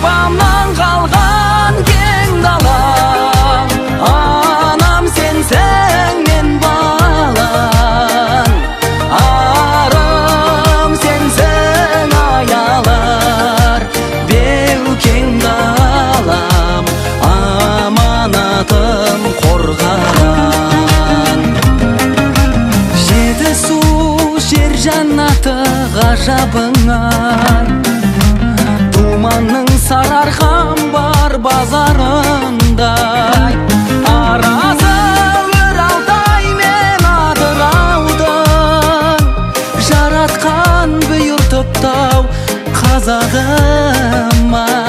Бабамнан қалған кең далам, анам сенсің мен балаң, арым сенсің аялар, беу кең далам, аманатым қорғаған. Жетісу жер жәннаты ғажабыңа, думанның Сарыарқам бар базарындай, арасы Өр Алтай мен Атыраудың, жаратқан бұйыртып тау қазағым ай.